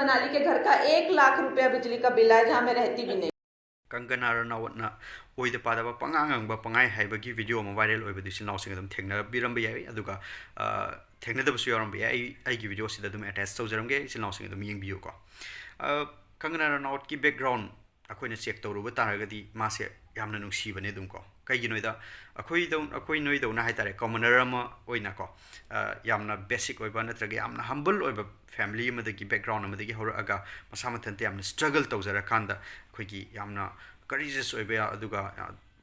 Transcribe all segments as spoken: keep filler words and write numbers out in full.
नाली के घर का एक लाख रुपया बिजली का बिल आया, जहाँ मैं रहती भी नहीं। ꯀꯪꯒꯅꯥ ꯔꯅꯥꯎꯠꯅ ꯑꯣꯏꯗ ꯄꯥꯗꯕ ꯄꯉꯥꯡ ꯉꯥꯡꯕ ꯄꯉꯥꯏ ꯍꯥꯏꯕꯒꯤ ꯚꯤꯗꯤꯑꯣ ꯑꯃ ꯚꯥꯏꯔꯦꯜ ꯑꯣꯏꯕꯗꯨ ꯏꯆꯤꯜ ꯏꯅꯥꯎꯁꯤꯡ ꯑꯗꯨꯝ ꯊꯦꯡꯅꯕꯤꯔꯝꯕ ꯌꯥꯏ꯫ ꯑꯗꯨꯒ ꯊꯦꯡꯅꯗꯕꯁꯨ ꯌꯥꯎꯔꯝꯕ ꯌꯥꯏ꯫ ꯑꯩ ꯑꯩꯒꯤ ꯚꯤꯗꯤꯑꯣꯁꯤꯗ ꯑꯗꯨꯝ ꯑꯦꯇꯦꯆ ꯇꯧꯖꯔꯝꯒꯦ, ꯏꯆꯤꯜ ꯏꯅꯥꯎꯁꯤꯡ ꯑꯗꯨꯝ ꯌꯦꯡꯕꯤꯌꯨꯀꯣ꯫ ꯀꯪꯒꯅꯥ ꯔꯅꯥꯎꯠꯀꯤ ꯕꯦꯛꯒ꯭ꯔꯥꯎꯟ ꯑꯩꯈꯣꯏꯅ ꯆꯦꯛ ꯇꯧꯔꯨꯕ ꯇꯥꯔꯒꯗꯤ ꯃꯥꯁꯦ ꯌꯥꯝꯅ ꯅꯨꯡꯁꯤꯕꯅꯦ ꯑꯗꯨꯝ ꯀꯣ꯫ ꯀꯩꯒꯤꯅꯣꯗ ꯑꯩꯈꯣꯏꯗꯧ ꯑꯩꯈꯣꯏ ꯅꯣꯏꯗꯧꯅ ꯍꯥꯏꯇꯥꯔꯦ, ꯀꯃꯅꯔ ꯑꯃ ꯑꯣꯏꯅꯀꯣ, ꯌꯥꯝꯅ ꯕꯦꯁꯤꯛ ꯑꯣꯏꯕ ꯅꯠꯇ꯭ꯔꯒ ꯌꯥꯝꯅ ꯍꯝꯕꯜ ꯑꯣꯏꯕ ꯐꯦꯃꯤꯂꯤ ꯑꯃꯗꯒꯤ, ꯕꯦꯛꯒ꯭ꯔꯥꯎꯟ ꯑꯃꯗꯒꯤ ꯍꯧꯔꯛꯑꯒ ꯃꯁꯥ ꯃꯊꯟꯇ ꯌꯥꯝꯅ ꯁ꯭ꯇ꯭ꯔꯒꯜ ꯇꯧꯖꯔꯀꯥꯟꯗ ꯑꯩꯈꯣꯏꯒꯤ ꯌꯥꯝꯅ ꯀꯔꯦꯖꯁ ꯑꯣꯏꯕ, ꯑꯗꯨꯒ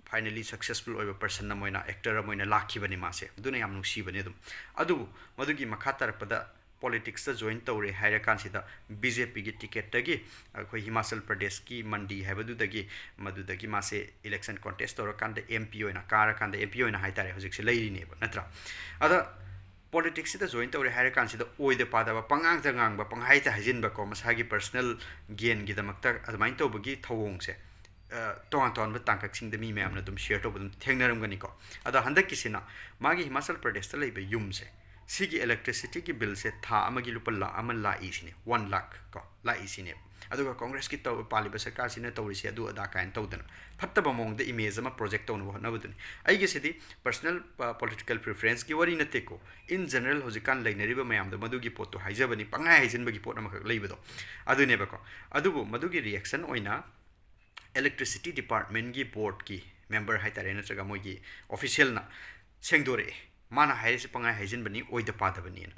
ꯐꯥꯏꯅꯦꯂꯤ ꯁꯛꯁꯦꯁꯐꯨꯜ ꯑꯣꯏꯕ ꯄꯔꯁꯟ ꯑꯃ ꯑꯣꯏꯅ, ꯑꯦꯛꯇꯔ ꯑꯃ ꯑꯣꯏꯅ ꯂꯥꯛꯈꯤꯕꯅꯤ ꯃꯥꯁꯦ꯫ ꯑꯗꯨꯅ ꯌꯥꯝ ꯅꯨꯡꯁꯤꯕꯅꯦ ꯑꯗꯨꯝ꯫ ꯑꯗꯨꯕꯨ ꯃꯗꯨꯒꯤ ꯃꯈꯥ ꯇꯥꯔꯛꯄꯗ ꯄꯣꯂꯤꯇꯤꯛꯁꯇ ꯖꯣꯏꯟ ꯇꯧꯔꯦ ꯍꯥꯏꯔꯀꯥꯟꯁꯤꯗ ꯕꯤ ꯖꯦ ꯄꯤꯒꯤ ꯇꯤꯀꯦꯠꯇꯒꯤ ꯑꯩꯈꯣꯏ ꯍꯤꯃꯥꯆꯜ ꯄ꯭ꯔꯗꯦꯁꯀꯤ ꯃꯟꯗꯤ ꯍꯥꯏꯕꯗꯨꯗꯒꯤ, ꯃꯗꯨꯗꯒꯤ ꯃꯥꯁꯦ ꯏꯂꯦꯛꯁꯟ ꯀꯣꯟꯇꯦꯁ ꯇꯧꯔꯀꯥꯟꯗ ꯑꯦꯝ ꯄꯤ ꯑꯣꯏꯅ ꯀꯥꯔꯀꯥꯟꯗ, ꯑꯦꯝ ꯄꯤ ꯑꯣꯏꯅ ꯍꯥꯏꯇꯥꯔꯦ, ꯍꯧꯖꯤꯛꯁꯦ ꯂꯩꯔꯤꯅꯦꯕ, ꯅꯠꯇ꯭ꯔꯥ? ꯑꯗ ꯄꯣꯂꯤꯇꯤꯛꯁꯁꯤꯗ ꯖꯣꯏꯟ ꯇꯧꯔꯦ ꯍꯥꯏꯔꯀꯥꯟꯁꯤꯗ ꯑꯣꯏꯗ ꯄꯥꯗꯕ ꯄꯪꯉꯥꯡꯗ ꯉꯥꯡꯕ, ꯄꯪꯍꯥꯏꯗ ꯍꯥꯏꯖꯤꯟꯕꯀꯣ, ꯃꯁꯥꯒꯤ ꯄꯔꯁꯅꯦꯜ ꯒꯦꯟꯒꯤꯗꯃꯛꯇ ꯑꯗꯨꯃꯥꯏꯅ ꯇꯧꯕꯒꯤ ꯊꯧꯑꯣꯡꯁꯦ ꯇꯣꯉꯥꯟ ꯇꯣꯉꯥꯟꯕ ꯇꯥꯡꯀꯛꯁꯤꯡꯗ ꯃꯤ ꯃꯌꯥꯝꯅ ꯑꯗꯨꯝ ꯁꯤꯌꯔ ꯇꯧꯕ ꯑꯗꯨꯝ ꯊꯦꯡꯅꯔꯝꯒꯅꯤꯀꯣ꯫ ꯑꯗꯣ ꯍꯟꯗꯛꯀꯤꯁꯤꯅ ꯃꯥꯒꯤ ꯍꯤꯃꯥꯆꯜ ꯄ꯭ꯔꯗꯦꯁꯇ ꯂꯩꯕ ꯌꯨꯝꯁꯦ, ꯁꯤꯒꯤ ꯏꯂꯦꯛꯇ꯭ꯔꯤꯁꯤꯇꯤꯒꯤ ꯕꯤꯜꯁꯦ ꯊꯥ ꯑꯃꯒꯤ ꯂꯨꯄꯥ ꯂꯥꯈ ꯑꯃ ꯂꯥꯛꯏ ꯁꯤꯅꯦ, ꯋꯥꯟ ꯂꯥꯈ ꯀꯣ, ꯂꯥꯛꯏ ꯁꯤꯅꯦ꯫ ꯑꯗꯨꯒ ꯀꯣꯡꯒ꯭ꯔꯦꯁꯀꯤ ꯇꯧ ꯄꯥꯜꯂꯤꯕ ꯁꯔꯀꯥꯔꯁꯤꯅ ꯇꯧꯔꯤꯁꯦ ꯑꯗꯨ ꯑꯗꯥ ꯀꯥꯏꯅ ꯇꯧꯗꯅ ꯐꯠꯇꯕ ꯃꯑꯣꯡꯗ ꯏꯃꯦꯖ ꯑꯃ ꯄ꯭ꯔꯣꯖꯦꯛ ꯇꯧꯅꯕ ꯍꯣꯠꯅꯕꯗꯨꯅꯤ꯫ ꯑꯩꯒꯤꯁꯤꯗꯤ ꯄꯔꯁꯅꯦꯜ ꯄꯣꯂꯤꯇꯤꯀꯦꯜ ꯄ꯭ꯔꯤꯐꯔꯦꯟꯁꯀꯤ ꯋꯥꯔꯤ ꯅꯠꯇꯦꯀꯣ, ꯏꯟ ꯖꯦꯅꯔꯦꯜ ꯍꯧꯖꯤꯛꯀꯥꯟ ꯂꯩꯅꯔꯤꯕ ꯃꯌꯥꯝꯗꯣ, ꯃꯗꯨꯒꯤ ꯄꯣꯠꯇꯣ ꯍꯥꯏꯖꯕꯅꯤ, ꯄꯪꯍꯥꯏ ꯍꯥꯏꯖꯤꯟꯕꯒꯤ ꯄꯣꯠ ꯑꯃꯈꯛ ꯂꯩꯕꯗꯣ ꯑꯗꯨꯅꯦꯕꯀꯣ꯫ ꯑꯗꯨꯕꯨ ꯃꯗꯨꯒꯤ ꯔꯤꯌꯦꯛꯁꯟ ꯑꯣꯏꯅ ꯏꯂꯦꯛꯇ꯭ꯔꯤꯁꯤꯇꯤ ꯗꯤꯄꯥꯔꯠꯃꯦꯟꯒꯤ ꯕꯣꯔꯗꯀꯤ ꯃꯦꯝꯕꯔ ꯍꯥꯏꯇꯥꯔꯦ, ꯅꯠꯇ꯭ꯔꯒ ꯃꯣꯏꯒꯤ ꯑꯣꯐꯤꯁꯤꯌꯦꯜꯅ ꯁꯦꯡꯗꯣꯔꯛꯑꯦ꯫ ꯃꯥꯅ ꯍꯥꯏꯔꯤꯁꯦ ꯄꯪꯍꯥꯏ ꯍꯥꯏꯖꯤꯟꯕꯅꯤ, ꯑꯣꯏꯗ ꯄꯥꯗꯕꯅꯤꯅ꯫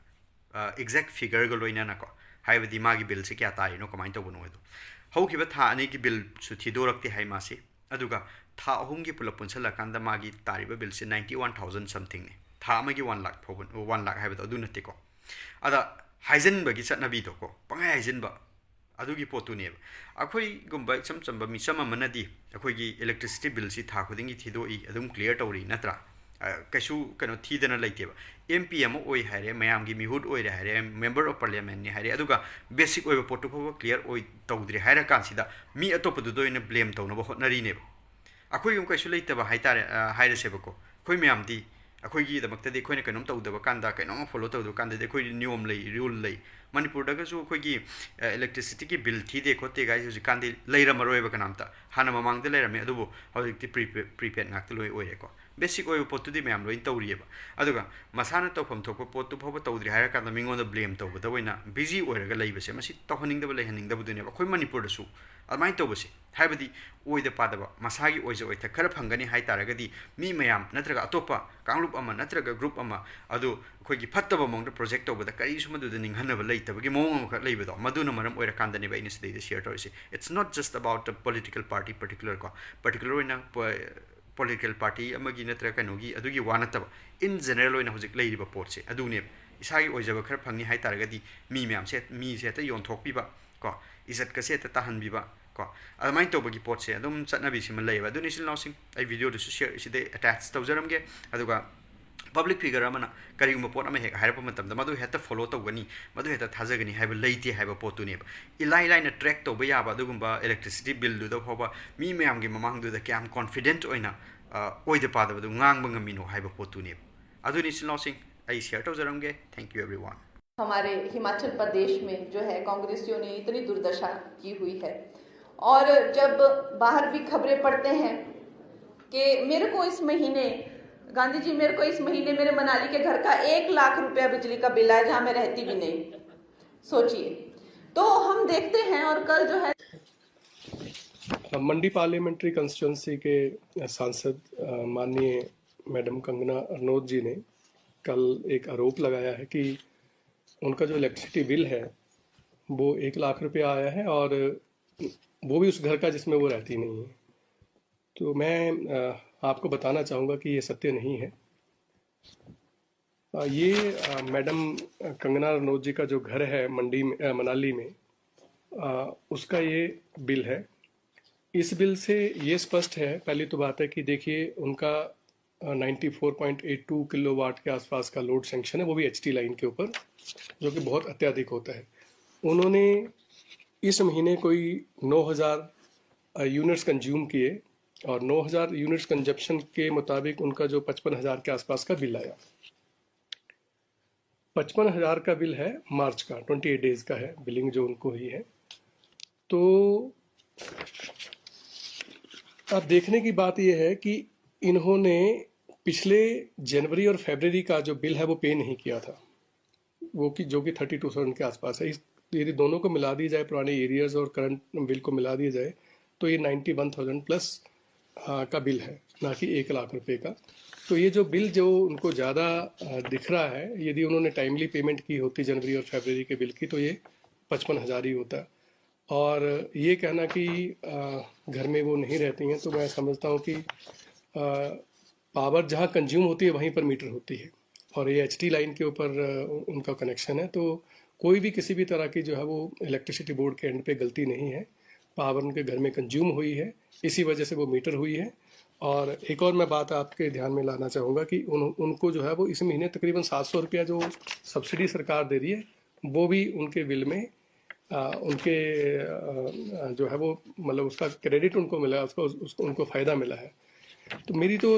ꯑꯦꯛꯖꯦꯛ ꯐꯤꯒꯔꯒ ꯂꯣꯏꯅꯅꯀꯣ, ꯍꯥꯏꯕꯗꯤ ꯃꯥꯒꯤ ꯕꯤꯜꯁꯦ ꯀꯌꯥ ꯇꯥꯔꯤꯅꯣ, ꯀꯃꯥꯏꯅ ꯇꯧꯕꯅꯣ ꯍꯥꯏꯗꯣ꯫ ꯍꯧꯈꯤꯕ ꯊꯥ ꯑꯅꯤꯒꯤ ꯕꯤꯜꯁꯨ ꯊꯤꯗꯣꯔꯛꯇꯦ ꯍꯥꯏ ꯃꯥꯁꯤ꯫ ꯑꯗꯨꯒ ꯊꯥ ꯑꯍꯨꯝꯒꯤ ꯄꯨꯂꯞ ꯄꯨꯟꯁꯤꯜꯂꯀꯥꯟꯗ ꯃꯥꯒꯤ ꯇꯥꯔꯤꯕ ꯕꯤꯜꯁꯦ ꯅꯥꯏꯟꯇꯤ ꯋꯥꯟ ꯊꯥꯎꯖꯟ ꯁꯝꯊꯤꯡꯅꯤ꯫ ꯊꯥ ꯑꯃꯒꯤ ꯋꯥꯟ ꯂꯥꯈ ꯐꯥꯎꯕ, ꯋꯥꯟ ꯂꯥꯈ ꯍꯥꯏꯕꯗꯣ ꯑꯗꯨ ꯅꯠꯇꯦꯀꯣ꯫ ꯑꯗ ꯍꯥꯏꯖꯤꯟꯕꯒꯤ ꯆꯠꯅꯕꯤꯗꯣꯀꯣ, ꯄꯪꯍꯥꯏ ꯍꯥꯏꯖꯤꯟꯕ, ꯑꯗꯨꯒꯤ ꯄꯣꯠꯇꯨꯅꯦꯕ꯫ ꯑꯩꯈꯣꯏꯒꯨꯝꯕ ꯏꯆꯝ ꯆꯝꯕ ꯃꯤꯆꯝ ꯑꯃꯅꯗꯤ ꯑꯩꯈꯣꯏꯒꯤ ꯏꯂꯦꯛꯇ꯭ꯔꯤꯁꯤꯇꯤ ꯕꯤꯜꯁꯤ ꯊꯥ ꯈꯨꯗꯤꯡꯒꯤ ꯊꯤꯗꯣꯛꯏ, ꯑꯗꯨꯝ ꯀ꯭ꯂꯤꯌꯥꯔ ꯇꯧꯔꯤ, ꯅꯠꯇ꯭ꯔꯥ? ꯑ, ꯀꯩꯁꯨ ꯀꯩꯅꯣ ꯊꯤꯗꯅ ꯂꯩꯇꯦꯕ꯫ ꯑꯦꯝ ꯄꯤ ꯑꯃ ꯑꯣꯏ ꯍꯥꯏꯔꯦ, ꯃꯌꯥꯝꯒꯤ ꯃꯤꯍꯨꯠ ꯑꯣꯏꯔꯦ ꯍꯥꯏꯔꯦ, ꯃꯦꯝꯕꯔ ꯑꯣꯐ ꯄꯥꯔꯂꯤꯌꯥꯃꯦꯟꯅꯤ ꯍꯥꯏꯔꯦ, ꯑꯗꯨꯒ ꯕꯦꯁꯤꯛ ꯑꯣꯏꯕ ꯄꯣꯠꯇꯨ ꯐꯥꯎꯕ ꯀ꯭ꯂꯤꯌꯥꯔ ꯑꯣꯏ ꯇꯧꯗ꯭ꯔꯦ ꯍꯥꯏꯔꯀꯥꯟꯁꯤꯗ ꯃꯤ ꯑꯇꯣꯞꯄꯗꯨꯗ ꯑꯣꯏꯅ ꯕ꯭ꯂꯦꯝ ꯇꯧꯅꯕ ꯍꯣꯠꯅꯔꯤꯅꯦꯕ꯫ ꯑꯩꯈꯣꯏꯒꯨꯝ ꯀꯩꯁꯨ ꯂꯩꯇꯕ ꯍꯥꯏꯇꯥꯔꯦ, ꯑ, ꯍꯥꯏꯔꯁꯦꯕꯀꯣ꯫ ꯑꯩꯈꯣꯏ ꯃꯌꯥꯝꯗꯤ ꯑꯩꯈꯣꯏꯒꯤꯗꯃꯛꯇꯗꯤ ꯑꯩꯈꯣꯏꯅ ꯀꯩꯅꯣꯝ ꯇꯧꯗꯕ ꯀꯥꯟꯗ, ꯀꯩꯅꯣꯝ ꯐꯣꯂꯣ ꯇꯧꯗꯕ ꯀꯥꯟꯗꯗꯤ ꯑꯩꯈꯣꯏ ꯅꯤꯌꯣꯝ ꯂꯩ, ꯔꯨꯜ ꯂꯩ꯫ ꯃꯅꯤꯄꯨꯔꯗꯒꯁꯨ ꯑꯩꯈꯣꯏꯒꯤ ꯏꯂꯦꯛꯇ꯭ꯔꯤꯁꯤꯇꯤꯒꯤ ꯕꯤꯜ ꯊꯤꯗꯦ ꯈꯣꯠꯇꯦ ꯒꯥꯏꯁꯦ ꯍꯧꯖꯤꯛꯀꯥꯟꯗꯤ ꯂꯩꯔꯝꯃꯔꯣꯏꯕ ꯀꯅꯥꯝꯇ꯫ ꯍꯥꯟꯅ ꯃꯃꯥꯡꯗ ꯂꯩꯔꯝꯃꯦ, ꯑꯗꯨꯕꯨ ꯍꯧꯖꯤꯛꯇꯤ ꯄ꯭ꯔꯤꯄꯦꯗ ꯉꯥꯛꯇ ꯂꯣꯏ ꯑꯣꯏꯔꯦꯀꯣ꯫ ꯕꯦꯁꯤꯛ ꯑꯣꯏꯕ ꯄꯣꯠꯇꯨꯗꯤ ꯃꯌꯥꯝ ꯂꯣꯏ ꯇꯧꯔꯤꯑꯕ꯫ ꯑꯗꯨꯒ ꯃꯁꯥꯅ ꯇꯧꯐꯝ ꯊꯣꯛꯄ ꯄꯣꯠꯇꯨ ꯐꯥꯎꯕ ꯇꯧꯗ꯭ꯔꯤ ꯍꯥꯏꯔꯀꯥꯟꯗ ꯃꯤꯉꯣꯟꯗ ꯕ꯭ꯂꯦꯝ ꯇꯧꯕꯗ ꯑꯣꯏꯅ ꯕꯤꯖꯤ ꯑꯣꯏꯔꯒ ꯂꯩꯕꯁꯦ, ꯃꯁꯤ ꯇꯧꯍꯟꯅꯤꯡꯗꯕ, ꯂꯩꯍꯟꯅꯤꯡꯗꯕꯗꯨꯅꯦꯕ ꯑꯩꯈꯣꯏ ꯃꯅꯤꯄꯨꯔꯗꯁꯨ꯫ ꯑꯗꯨꯃꯥꯏꯅ ꯇꯧꯕꯁꯦ, ꯍꯥꯏꯕꯗꯤ ꯑꯣꯏꯗ ꯄꯥꯗꯕ, ꯃꯁꯥꯒꯤ ꯑꯣꯏꯖ ꯑꯣꯏꯊꯛ ꯈꯔ ꯐꯪꯒꯅꯤ ꯍꯥꯏ ꯇꯥꯔꯒꯗꯤ ꯃꯤ ꯃꯌꯥꯝ ꯅꯠꯇ꯭ꯔꯒ ꯑꯇꯣꯞꯄ ꯀꯥꯡꯂꯨꯞ ꯑꯃ ꯅꯠꯇ꯭ꯔꯒ ꯒ꯭ꯔꯨꯞ ꯑꯃ ꯑꯗꯨ ꯑꯩꯈꯣꯏꯒꯤ ꯐꯠꯇꯕ ꯃꯑꯣꯡꯗ ꯄ꯭ꯔꯣꯖꯦꯛ ꯇꯧꯕꯗ ꯀꯔꯤꯁꯨ ꯃꯗꯨꯗ ꯅꯤꯡꯍꯟꯅꯕ ꯂꯩꯇꯕꯒꯤ ꯃꯑꯣꯡ ꯑꯃꯈꯛ ꯂꯩꯕꯗꯣ, ꯃꯗꯨꯅ ꯃꯔꯝ ꯑꯣꯏꯔꯀꯥꯟꯗꯅꯦꯕ ꯑꯩꯅ ꯁꯤꯗꯩꯗ ꯁꯤꯌꯔ ꯇꯧꯔꯤꯁꯦ꯫ It's not just about a political party particular ꯀꯣ, ꯄꯔꯇꯤꯀꯨꯂꯔ ꯑꯣꯏꯅ ꯄꯣꯂꯤꯇꯤꯀꯦꯜ ꯄꯥꯔꯇꯤ ꯑꯃꯒꯤ ꯅꯠꯇ꯭ꯔꯒ ꯀꯩꯅꯣꯒꯤ, ꯑꯗꯨꯒꯤ ꯋꯥ ꯅꯠꯇꯕ, ꯏꯟ ꯖꯦꯅꯔꯦꯜ ꯑꯣꯏꯅ ꯍꯧꯖꯤꯛ ꯂꯩꯔꯤꯕ ꯄꯣꯠꯁꯦ ꯑꯗꯨꯅꯦꯕ꯫ ꯏꯁꯥꯒꯤ ꯑꯣꯏꯖꯕ ꯈꯔ ꯐꯪꯅꯤ ꯍꯥꯏ ꯇꯥꯔꯒꯗꯤ ꯃꯤ ꯃꯌꯥꯝꯁꯦ, ꯃꯤꯁꯦ ꯍꯦꯛꯇ ꯌꯣꯟꯊꯣꯛꯄꯤꯕ ꯀꯣ, ꯏꯖꯠꯀꯁꯦ ꯍꯦꯛꯇ ꯇꯥꯍꯟꯕꯤꯕ ꯀꯣ, ꯑꯗꯨꯃꯥꯏꯅ ꯇꯧꯕꯒꯤ ꯄꯣꯠꯁꯦ ꯑꯗꯨꯝ ꯆꯠꯅꯕꯤꯁꯤꯃ ꯂꯩꯌꯦꯕ꯫ ꯑꯗꯨꯅ ꯏꯆꯤꯜ ꯏꯅꯥꯎꯁꯤꯡ, ꯑꯩ ꯚꯤꯗꯤꯑꯣꯗꯨꯁꯨ ꯁꯤꯌꯔ ꯁꯤꯗꯩ ꯑꯦꯇꯦꯆ ꯇꯧꯖꯔꯝꯒꯦ꯫ ꯑꯗꯨꯒ ꯄꯕ꯭ꯂꯤꯛ ꯐꯤꯒꯔ ꯑꯃꯅ ꯀꯔꯤꯒꯨꯝꯕ ꯄꯣꯠ ꯑꯃ ꯍꯦꯛ ꯍꯥꯏꯔꯛꯄ ꯃꯇꯝꯗ ꯃꯗꯨ ꯍꯦꯛꯇ ꯐꯣꯂꯣ ꯇꯧꯒꯅꯤ, ꯃꯗꯨ ꯍꯦꯛꯇ ꯊꯥꯖꯒꯅꯤ ꯍꯥꯏꯕ ꯂꯩꯇꯦ ꯍꯥꯏꯕ ꯄꯣꯠꯇꯨꯅꯦꯕ꯫ ꯏꯂꯥꯏ ꯂꯥꯏꯅ ꯇ꯭ꯔꯦꯛ ꯇꯧꯕ ꯌꯥꯕ ꯑꯗꯨꯒꯨꯝꯕ ꯏꯂꯦꯛꯇ꯭ꯔꯤꯁꯤꯇꯤ ꯕꯤꯜꯗꯨꯗ ꯐꯥꯎꯕ ꯃꯤ ꯃꯌꯥꯝꯒꯤ ꯃꯃꯥꯡꯗꯨꯗ ꯀꯌꯥꯝ ꯀꯣꯟꯐꯤꯗꯦꯟꯠ ꯑꯣꯏꯅ, ꯑ, ꯑꯣꯏꯗ ꯄꯥꯗꯕꯗꯨ ꯉꯥꯡꯕ ꯉꯝꯃꯤꯅꯣ ꯍꯥꯏꯕ ꯄꯣꯠꯇꯨꯅꯦꯕ꯫ ꯑꯗꯨꯅꯤ ꯏꯆꯤꯜ ꯏꯅꯥꯎꯁꯤꯡ, ꯑꯩ ꯁꯤꯌꯔ ꯇꯧꯖꯔꯝꯒꯦ꯫ Thank you everyone. हमारे हिमाचल प्रदेश में जो है कांग्रेसियों ने इतनी दुर्दशा की हुई है, और जब बाहर भी खबरें पढ़ते हैं कि मेरे को इस महीने, गांधी जी, मेरे को इस महीने मेरे मनाली के घर का एक लाख रुपया बिजली का बिल आया, जहां मैं रहती भी नहीं। सोचिए, तो हम देखते हैं। और कल जो है मंडी पार्लियामेंट्री कॉन्स्टिट्यूएंसी के सांसद, अ, माननीय मैडम कंगना रनौत जी ने कल एक आरोप लगाया है कि उनका जो इलेक्ट्रिसिटी बिल है, वो एक लाख रुपया आया है, और वो भी उस घर का जिसमें वो रहती नहीं है। तो मैं, अ, आपको बताना चाहूँगा कि ये सत्य नहीं है। अ, ये, अ, मैडम कंगना रनौत जी का जो घर है मंडी में, अ, मनाली में, अ, उसका ये बिल है। इस बिल से ये स्पष्ट है, पहली तो बात है कि देखिए, उनका, अ, ninety four point eight two kilowatt के आसपास का लोड सैंक्शन है, वो भी एचटी लाइन के ऊपर, जो कि बहुत अत्यधिक होता है। उन्होंने इस महीने कोई नौ हज़ार, अ, यूनिट्स कंज्यूम किए, और नौ हज़ार यूनिट्स कंजप्शन के मुताबिक उनका जो पचपन हज़ार के आसपास का बिल आया। पचपन हज़ार का बिल है मार्च का, ट्वेंटी एट डेज का है बिलिंग जो उनको हुई है। तो अब देखने की बात यह है कि इन्होंने पिछले जनवरी और फरवरी का जो बिल है वो पे नहीं किया था, वो कि जो कि थर्टी टू थाउजेंड के आसपास है। इस यदि दोनों को मिला दिया जाए, पुराने एरियर्स और करंट बिल को मिला दिया जाए, तो ये नाइन्टी वन थाउजेंड प्लस का बिल है, ना कि एक लाख रुपए का। तो ये जो बिल जो उनको ज़्यादा दिख रहा है, यदि उन्होंने टाइमली पेमेंट की होती जनवरी और फरवरी के बिल की, तो ये पचपन हज़ार ही होता। और ये कहना कि घर में वो नहीं रहती हैं, तो मैं समझता हूँ कि पावर जहाँ कंज्यूम होती है वहीं पर मीटर होती है, और ये एच टी लाइन के ऊपर उनका कनेक्शन है। तो कोई भी किसी भी तरह की जो है वो इलेक्ट्रिसिटी बोर्ड के एंड पे गलती नहीं है, पावर उनके घर में कंज्यूम हुई है, इसी वजह से वो मीटर हुई है। और एक और मैं बात आपके ध्यान में लाना चाहूँगा कि उन उनको जो है वो इस महीने तकरीबन सात सौ रुपया जो सब्सिडी सरकार दे रही है, वो भी उनके बिल में आ, उनके आ, जो है वो, मतलब, उसका क्रेडिट उनको मिला है, उसका उस, उनको फ़ायदा मिला है। तो मेरी तो